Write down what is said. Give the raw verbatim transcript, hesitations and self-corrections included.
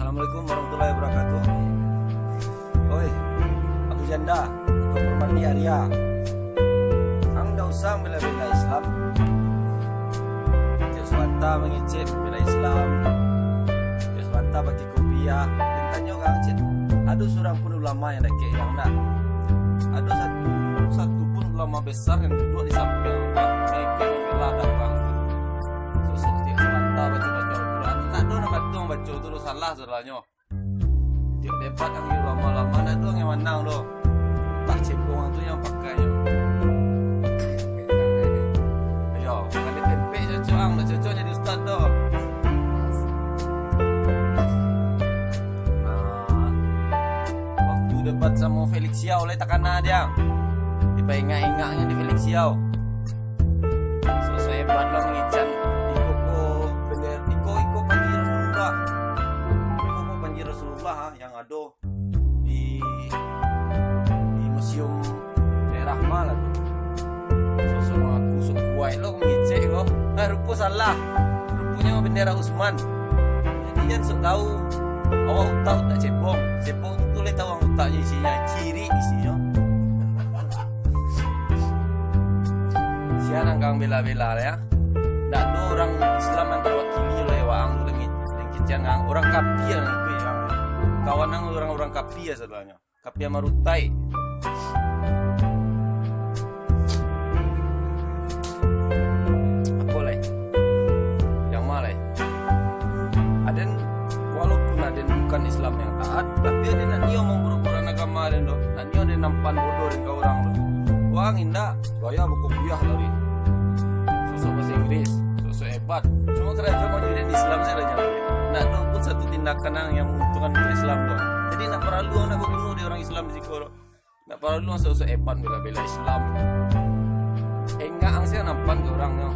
Assalamualaikum warahmatullahi wabarakatuh. Oi, Abu Janda atau Permandi Arya, ang ndak usah bela-bela Islam. Tiok sabanta mangecek bela Islam, tiok sabanta pakai kopiah. Den tanyo ka ang, cek, ado surang pun ulama yang dakek ang ndak? Ado satu, satu pun ulama besar yang duduak di sampiang ang, mangecek bela dakwah tu? Sosok tiok sabanta baco-baco Al-Quran. Ndak ado nan batua baco tu, salah sagalonyo. Tiok debat ang jo ulama-ulama, ndak ado yang manang doh. Utak cebong ang tu yang pakai nyo. Ayo, kali pempek cocok ang, ndak cocok jadi ustaz doh. Ah, waktu debat samo Felix Yau lai takana dia. Dipaingak-ingaknyo di Felix Yau. Sosok hebat lah mangican. Iko ko bendera, iko, iko panji Rasulullah. Iko ko panji Rasulullah, ah, yang ado di, di museum daerah ma lah tu. Sosok mangaku sok kuaik lo mangecek ko. Nah, rupo salah. Ruponyo bendera Usman. Jadi, jan sok tahu. Awak utak, utak cebong. Cebong tu lai tahu ang utaknyo isinyo, cirik isinyo. Sia nan ka ang bela-bela lah, ya. Ndak ado urang Islam nan tawakili oleh waang tu, lagi, lagi kician ang. Urang kapia nan ikuik ang. Kawan ang urang-urang kapia sadoanyo. Kapia marutai. Apo lai? Yang ma lai? Aden, walaupun aden bukan Islam yang taat, tapi aden ndak nio mamburuak-buruakan agama aden doh. Ndak nio aden nampan bodoh dek urang tu. Waang indak, gaya bakopiah lari. Sosok bahasa Inggris, sosok hebat. Cuma karajo manjadi Islam sajo nyo. Ndak ado pun satu tindakan ang yang manguntungkan untuak Islam tu. Jadi, ndak paralu ang ndak baguno dek urang Islam di siko tu. Ndak paralu ang sosok hebat bela-bela Islam. Indak ang sia nampan ka urang tu.